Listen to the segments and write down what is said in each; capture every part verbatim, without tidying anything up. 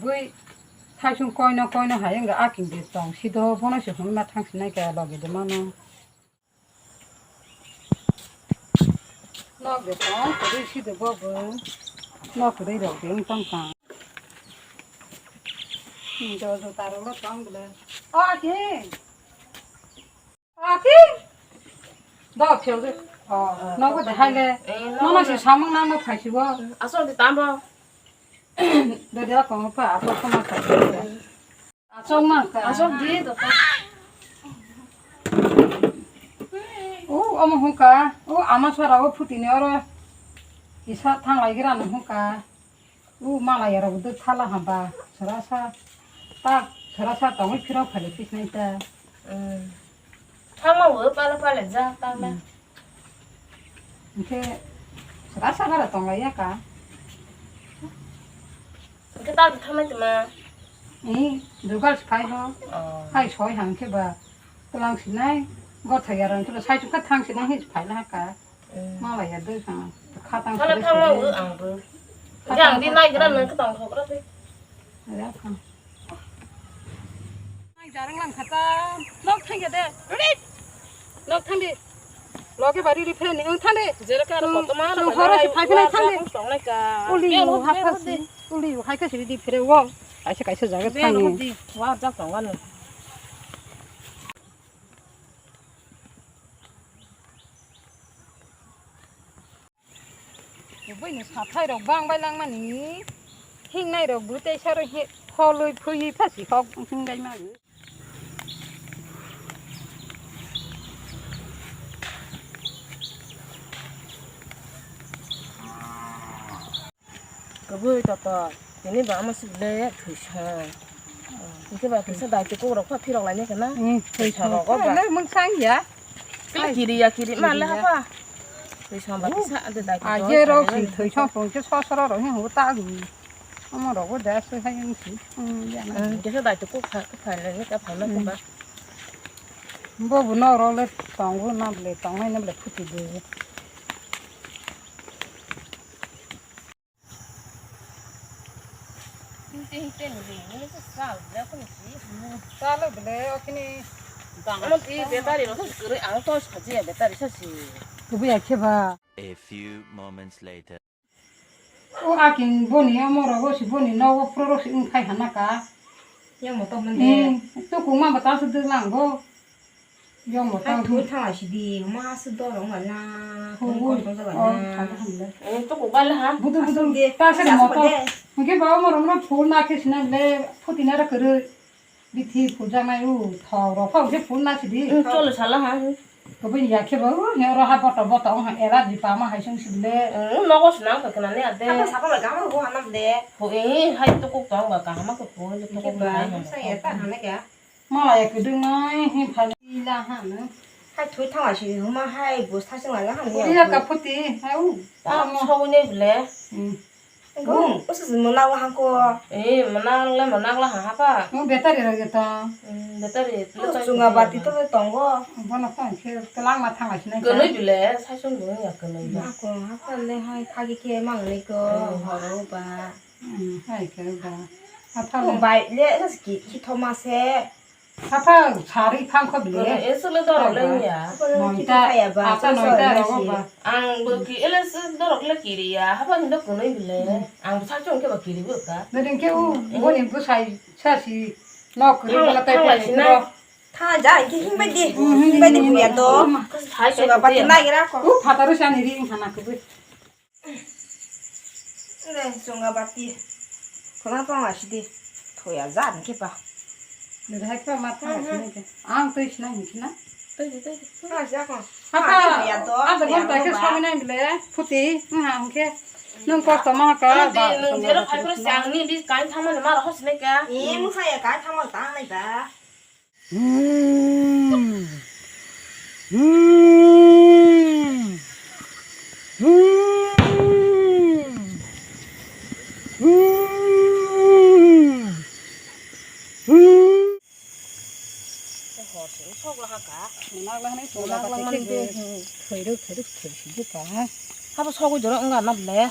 Bui thaisung koino koino hai wngkha, a king de tong sido bono se hwnwi ma thang sinai kaya logi de mano. Nok de tong kwrwi sido bo bo. Nok kwrwi rok de wng tong tang. Hmm, do do taro lo tong bole. O aki. Aki. Do phel de. O, nok de hai le. Eh, nok. Nono si samung nang no phai si bo. Asok di tambo. Do de ko pa asok ko ma phai. Asok ma ka. Asok di to. O, omo hwnka. O, ama sora o phutini oro. Isa thanglai gira no hwnka. O, malai oro duk thala hamba. Sora sa. Ta, sora sa tongwi phirok phale pisnai ta. Mm. Thangma o pala pala ja tangna. Mm. Hwnkhe sora sa gara tonglai ya ka. Hwnkhe ta thangnai tuma. Ni, jugal si phai ho. Oh. Hai soi hang khe ba. Tlang sinai, gothai ya rang khe ba, sai chukha thang sinai hin phai na ka. Mm. Malai ya dui kha. Kha tang. Khala thangma o ang bo. Kha tang di nai gra nang kha tang thok ra de. Ya kha. Nai jarang lang kha ta. Nok thang ya de. Ready? Nok thang di. Loge bari ri phe ni ang thang di. Jere ka ro koto ma ro. Horo si phai phai thang di. Uli yu ha pha si. Uli yu hai ka si di phere wo. Kaisa kaisa jaga thang ni. Wa jak tong ano. Buini sathai rok bang bai langmani hingnai rok bwtwi saro he kholwi phuywi phasi hok hingnai ma. Kwbwi toto, tini ba omo si le thwi song. Hwnkhe ba kisa daitwi kukrok pha phirok lainai kana. Hmm, thwi song. Thwi song rogo ba. Le mungsang ya. Kiri ya, kiri ma le hapa. Thwi song ba kisa ade daitwi. A je rok si thwi song pung khe sosoro rok hin hu ta gu. Omo rogo da se hai ang si. Hmm, ya na. Hmm, kisa daitwi kuk pha, kuk pha le ni ka pha na ba. Bo bo no ro le tong bo na le tong nai na le phuti de. Hingte hingte ni ri, ni se sal, ya ko ni si. Sal bele, o kini. Ano ti battery ro sa kwrwi, ang to saji ya battery sa si. Kubu ya khe ba. A few moments later. O aking boni, omo rogo si boni, nogo pro ro si wng khai hana ka. Ya mo to mande. Hmm, to kuma bata su de lang bo. Yong mo tang thwi thang si di, ma su do rong na, thong kon thong na. Ang to ko gal ha. Budu budu ta se mo to. Hingke ba mo rong na phul na khe sina le phuti na ra kuru. Bithi phul ja nai u tho ro pha se phul na si di. Cholo sala ha. Ko bin ya khe ba u he ro ha boto boto ha era di pa ma hai sung si le. Nogo sina ka kana ne ade. Apa sapa ba ga ma go ha na de. Ko e hai to ko tong ba ka ma ko ko to ko ba. Sa ya ta ha ne kya. Malaya kwdwng nai hwnwi phai la hano. Hai thwi thangla si huma hai bus thasing la hano. Uri ya ka phuti, hai u. Ta sogwi nai bole. Hmm. Gum, usus mona wa hangko. Eh, mona le mona la ha ha pa. Mo battery rok to. Hmm, battery. Chunga bati to tongo. Bono phone khe kelang ma thangla sinai. Kwnwi bole, sai sung bo ya kwnwi ba. Ako, ako le hai khagi khe mang le ko horo ba. Hmm, hai khe ba. Athang. Bai le, ki, ki thoma se. Sapa sari phang kho bile. Esole dorok le ya. Noita, asa noita rogo ba. Ang bo ki ele se dorok le kiri ya. Haba hindo kunoi bile. Ang bo sakchung ke ba kiri bo ka. Noding ke u boni bwsai sasi nok kiri bala tai pore kiro. Tha ja ki hing bai di. Hing bai di buya do. Hai suga pati na gira ko. U phataru sani ri hana kubui. Ere, chunga bati. Khona tong la sidi. Thoya jan khe pa. Nere hai khe ma tong la sini khe. Ang twi sina hin khina. Twi di, twi di. Apa? Ada gonta khe sami nai bile. Phuti, ha hingkhe. Nung kosto ma ka. Nung jero phai phuru chang ni bi kain thangmani ma rohor sinai ka. Ni mung saya kain thangmani tang nai ba. Habo sogwi jora wngkha na bwlai.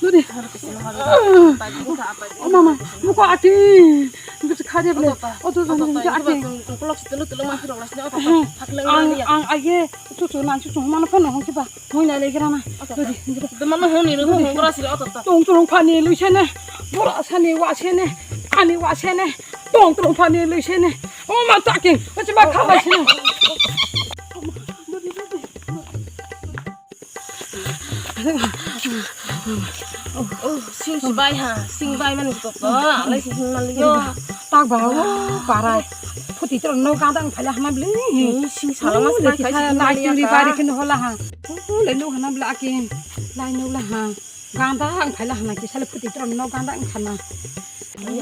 Dudi. O mama, muko ati. Muko khade bole. O to, o to, o to, o to, ati. Ang, ang aye, chuchu nang chuchu mano phone hong kiba. Mui nai legra na. Dudi. Dudi. Mano honi no hong gra sile o to. Tong tong phani luisene. Bora sani wasene. Ani wasene. Tong tong phani luisene. O ma taking. O chima khabai sene. Oh, sing si bai ha, sing bai man ko to, alai si hing mal yo. Tak ba o para. Phuti tro no gadang phala hama bli. Sing sala mas bai khai si hing mal yo. Lai turi bari kin hola ha. O le no hana bla akin. Lai no la ha. Ganda ang phala hana ki sale phuti tro no ganda ang khana. Sing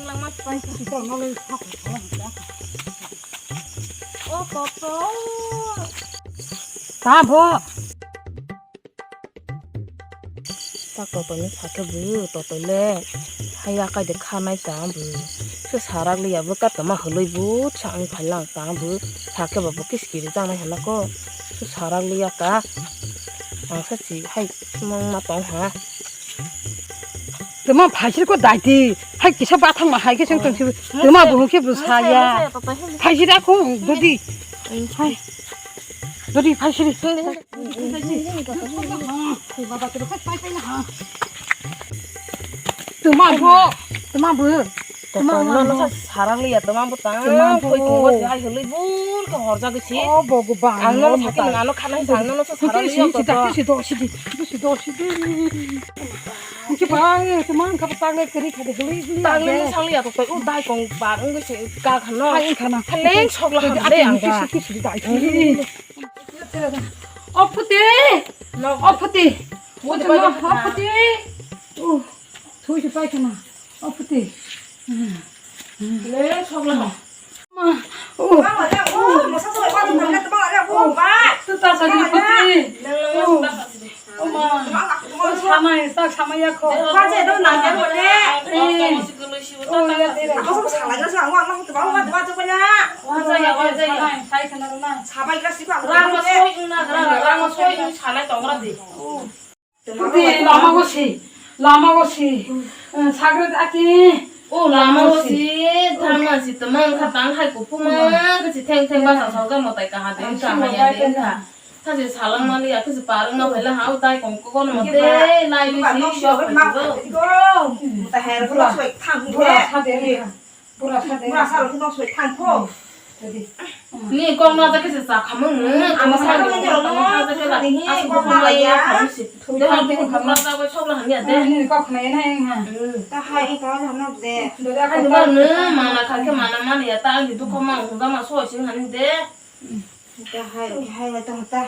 lang mas bai phuti tro no le. O to to. Ta bo. Ta totoi no sakhe bu totoi le haya kai de kha nai ta bu. Se sarak liya bu ka tama hului bu sa ang phai lang ta bu sakhe ba bu kis kiri jang nai hana ko. Se sarak liya ka ang sa si hai mong ma tong ha. Tama phaisir ko daiti hai kisa bathang ma hai ke seng tong si tama bu ke bu saya. Phaisir ako dodi. Hai. Dodi phaisir. Tama bo, tama bo. Tama no no sa sarang liya tama bo tang. Tama bo. Koi tungbo si hai hului bul ka horja gisi. Oh, bogo ba. Ang no sakhe mung ano khana sa ang no no sa sarang liya. Sidi, sidi, sidi, sidi, sidi. Ang ki ba, tama ang ka ba tang le kari khade hului hului. Tang le sang liya to koi u dai kong ba ang gisi ka khano. Hai khana. Thaleng sok la khade ang ba. Sidi, sidi, sidi. O phuti! O phuti! O phuti! O phuti! O, thui se paikana. O phuti! Le, sokla. Ma, o. Tu ta sa di phuti. O ma. O sama, ta sama ya kho. Wa je do na ya ko le. Wa je ya, wa je ya. Sai khana ro na. Sabai ka sipa. Rang ma soi na, rang ma soi sanai tong ra di. Udi, lama go si, lama go si. Sagret aki. O lama go si, thang ma si, tama wngkha tang hai kuphuma, khe si theng theng basa saljak mwtai kaha de wngkha, maya de wngkha. Kha si salang mani ya, khe si parwng ma phaila ha, o dai kong kok no mwtai lai bi si, si. Bura sa de wngkha. Bura sa de. Bura sa rok no soi thang kho. Ni kok no jake se cha khamung nung. Ang sa rok no jake la. Ni kok ma lai ya. Thoi thang kho. Bura sa bai sok la hanya de. Ni kok khna ya nai ha. Ta hai ko no de. Hai ba nung mana kha khe mana mani ya ta ni dukho ma hung ga ma so sing hani de. Ta hai hai ta ta.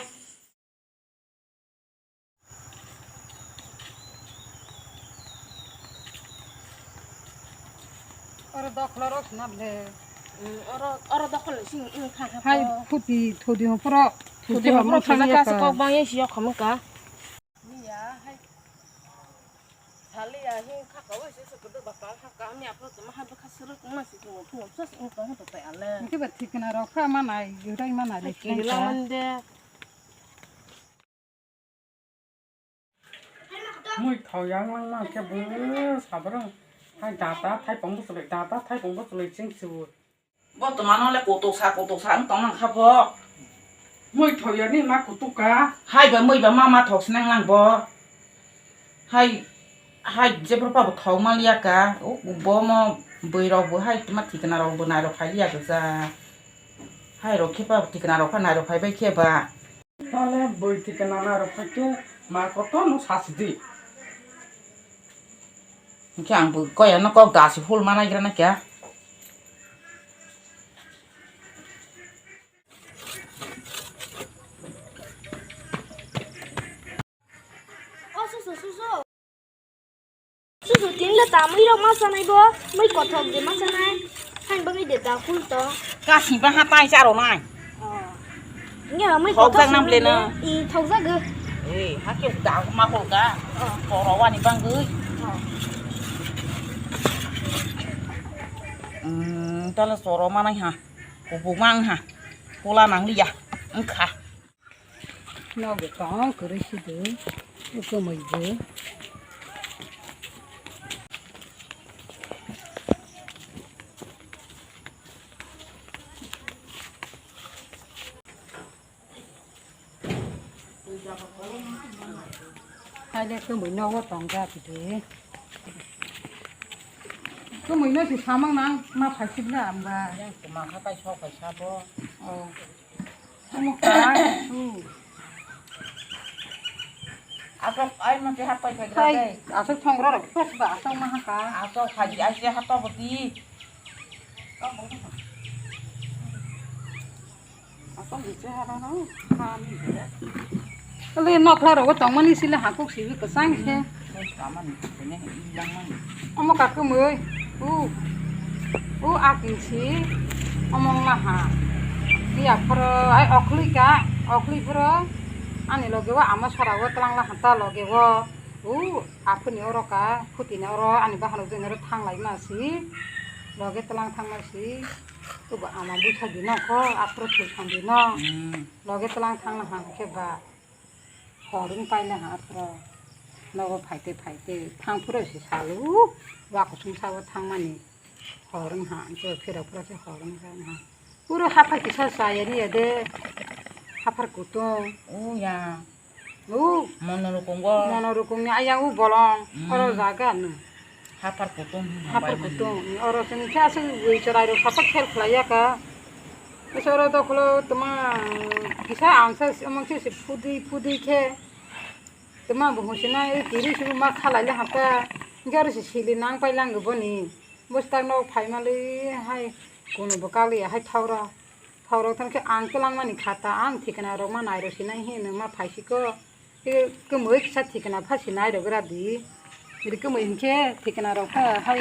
Oro dokhlo rok sna ble. Mm, oro, oro dokhlo sing, mm, kha kha. Hai, po. Phuti, thudi ho poro. Thudi ho poro thang ya ka. Kok bang ye si yok khamung ka. Ni ya, hai. Thali ya, hin kha ka, oi, se se kudu ba pal ha ka, mi apro tuma ha ba kha suru kuma si kuma phung sa si in kong to tai ale. Ki ba thik na rok kha ma nai, yurai ma nai le. Ki la man de. Mui thau yang lang mang khe bwsa borok hai data thaipong bwchlwi, data thaipong bwchlwi chwng su. Bo twmano le kotok sa, kotok sa wng tong nang kha bo. Moi thoyani ma kutuka. Hai ba moi ba ma ma thok sinang lang bo. Hai, hai jebro pa bo thok ma liya ka. O bo mo bui rok bo hai ma thikna rok bo nai rok khai liya ka ja. Hai rok khe pa thikna rok pa nai rok khai bai khe ba. Tale bui thikna nai rok khai khe ma koto no sasi di. Hingke ang bo koya no kok da si hul ma nai gra na kya. O susu, susu. Susu, tini le tamwi rok ma sanai bo, mui kothok de ma sanai. Hain bangwi de da kul to. Kasi ba ha tai charo nai. Oh. Nge mui kothok jak nam le na. I thok jak ge. Eh, ha ke da ma hol ga. Oh. Toro wani bangwi. Oh. Hmm, tala soro ma nai ha. Kubu mang ha. Pula nang liya. Engkha. Nogo tong kwrwi si de, kwmwi de. Hai de kwmwi nogo tong ja de. Kwmwi no si samang nang ma phai sibla amba. Yang kwma kha tai sok phai sabo. Oh. Omo ka, su. Asok ai mo se hapai khai gra dei. Asok thongra rok pes ba asok ma haka. Asok phaji ai se hato boti. Asok di se hara no. Kali nokla rok tongmani sile hakuk sibi kwchang se. Omo kakumui. U. U akin si. Omo wngla ha. Iya phoro ai okhli ka. Okhli phoro. Ani loge o ama sora o twlang la ha ta loge o. U aphuni oro ka. Khutini oro ani bahan o jeng oro thang lai ma si. Loge twlang thang ma si. Ubo ama busa di no kho. Aphuru thwi thang di no. Loge twlang thang la ha khe ba. Hor wng paila ha aphuru. Nogo phaite phaite thang phuru se salu. Wa kusung sao thangmani. Hor wng ha, ang khe phirok phuru se hor wng ha. Puro haphar kisa chaya ni ya de. Haphar kutung. O ya. O. Mono rukung go. Mono rukung ni ayang u bolong. Mm. Oro jaga no. Haphar kutung. Haphar kutung. Oro sini kya se wi chorai ro haphar khel khlai ya ka. Ese oro dokolo toma kisa angsa omang se se phudui phudui khe toma bo husina e tiri subu ma khalai le hapta gari se sili nang pai lang boni bwswk no phai mali hai kunu bo kali hai thaura thaura thang khe ang twlang mani khata ang thikna rok ma nai ro sinai hi no ma phai siko. Ke kwmwi kisa thikna pha si nai rok gra di. Ri kwmwi hinkhe thikna rok pha hai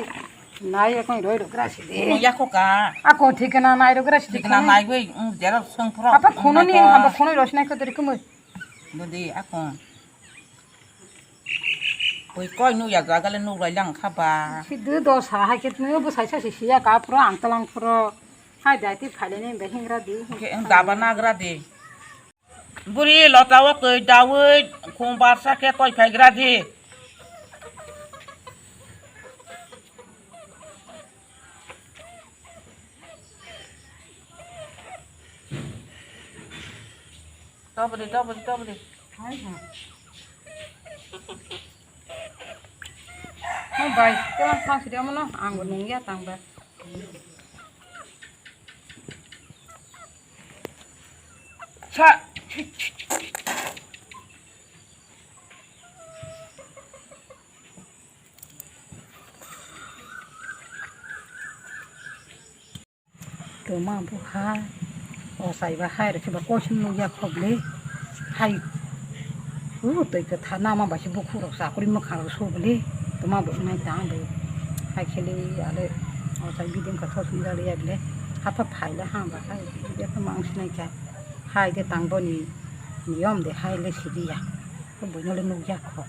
nai rok roi rok gra si di. Mo yakho ka. Ako thikna nai rok gra si di. Thikna nai bai, um, jera song phro. Apa khono ni hamba khono ro sinai ko dri kwmwi. Bodi ako. Koi koi nu ya jaga le nu rai lang kha ba. Si du do sa hai khe nu bo sai sa si ya ka phro ang talang phro. Hai dai ti phale ni be hingra di. Ke daba na gra di. Buri lota o twi dawi khum barsa khe toi phaigra di. Tobri, tobri, tobri. Hai, hai. Hai, bai, telang sang sidi amono, ang bo nungya tang ba. Sa. Toma bo hai, o chai ba hai rw khe ba koichwng nukya khobli hai. U twi kwthar nama bai se bukhuk rok chakri mwkhang rok subli toma bo wngnai tang bo. Hai kheli ale o chai biding khe thosung jali ya bile hapha phaile hang ba hai bia khe mang sinai kha. Hai de tang boni niyom de hai le sidi ya. Buino le nukya kho.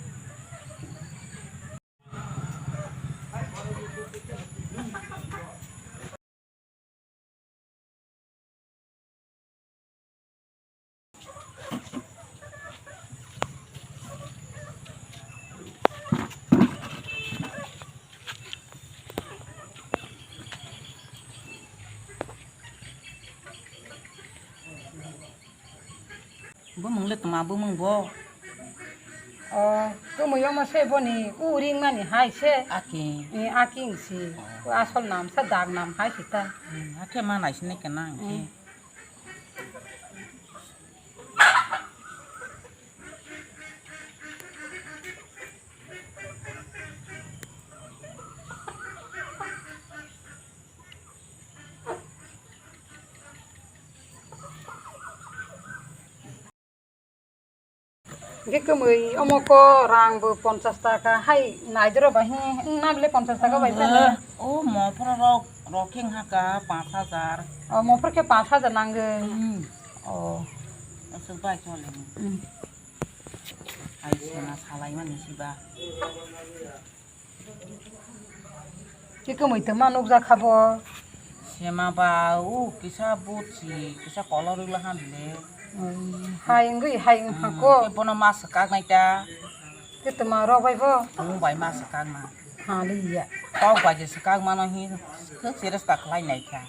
Bumung le tma bumung bo? O, tumui omo se boni u ring mani hai se. Aki. E, Aki si. O. O asol nam sa dag nam hai si ta. Hmm, hakhe ma nai sini kena Hmm. Ki. Hingke kwmwi omo ko rang bo ponchas taka hai naidoro bai hi wng na bile ponchas taka bai phano. O mophra rok rok khe wngkha ka panch hajar. O mophra khe panch hajar nangwi. Hmm. O. Aswk bai chole. Hmm. Ai sena salai mani siba. Ki kwmwi tongma nukjak kha bo. Sema ba u kisa but si kisa kolor wngla han le. Hmm, hai wngwi hai wngkha ko. Hmm, ke bono ma swkak nai ta. Ke tongma rok bai bo. Tong bai ma swkak na. Ha le ya. Tok bai je swkak mano hi. Thwk se resta khlai nai kha.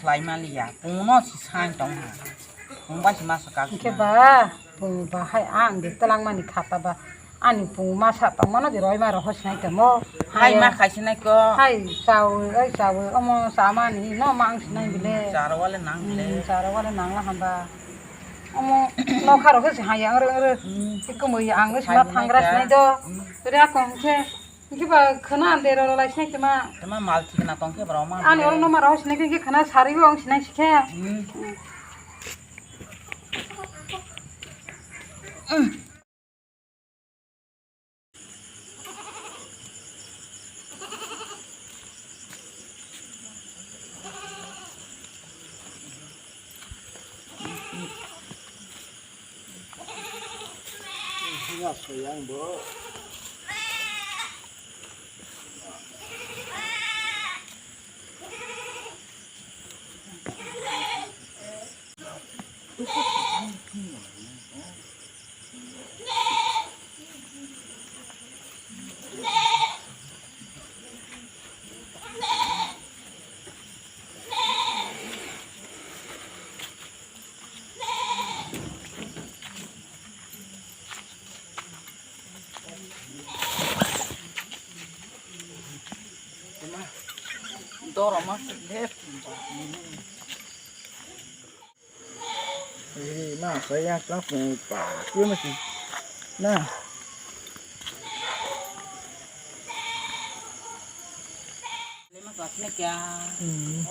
Khlai maliya, pungno si sain tong ha. Pung bai si masa kak. Hingke ba, pung ba hai ang de telang mani khata ba. Ani pung masa tong mano de roi ma roho sinai temo. Hai ma khai sinai ko. Hai chawi, oi chawi, omo samani no mang sinai bile. Charo wale nang bile. Hmm, charo wale nang la hamba. Omo no kharo ke si hai ang re re. Hmm. Ikumui ang si ma thangra sinai do. Hmm. Re akong ke. Hingke ba khwna ande rw rw lai sinai tma. Tma mal thikna tong khe borok ma. Ani oro no ma rw sinai khe khwna sari bo ang sinai sikhe. Hmm. Doroma left. Ih, ma, saya yang kelas ni, Pak. Dia masih. Nah. Lima kelas ni kya? Hmm.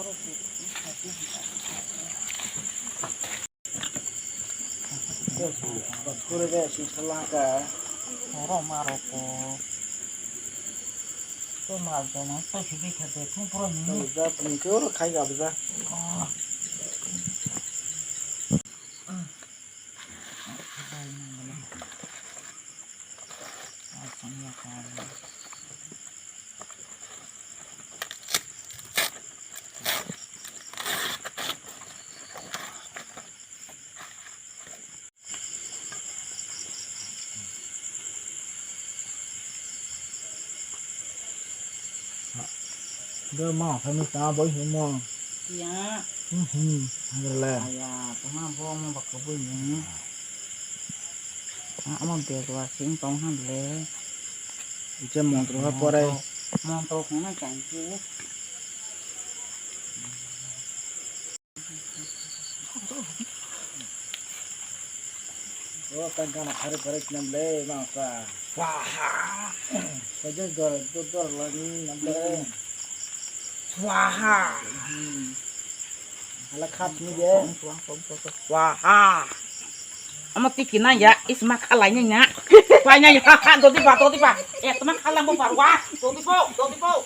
Kore de si salaka. Oro ma roko. To ma jono to hibi kha de thung pura ni. To ja ni ko khai ga bja. Do ma, kami ta boy himo. Ya. Hmm, hmm, agala. Aya, tama bo mo bakabui ni. Ah, amo bag wa sing tong ham le. Icha montro ha pore. Montro khuna chanchi. O tangkana phari phari khnam le mangsa. Swaha. Sajak dor dor dor lagi nam le. Swaha. Hmm. Hala khat ni de. Swaha. Ama tiki na ya, is ma khalai ni ya. Khalai ni ya, ha, ha, dodi pa, dodi pa. Eh, teman khalang bo parwa. Dodi po, dodi po.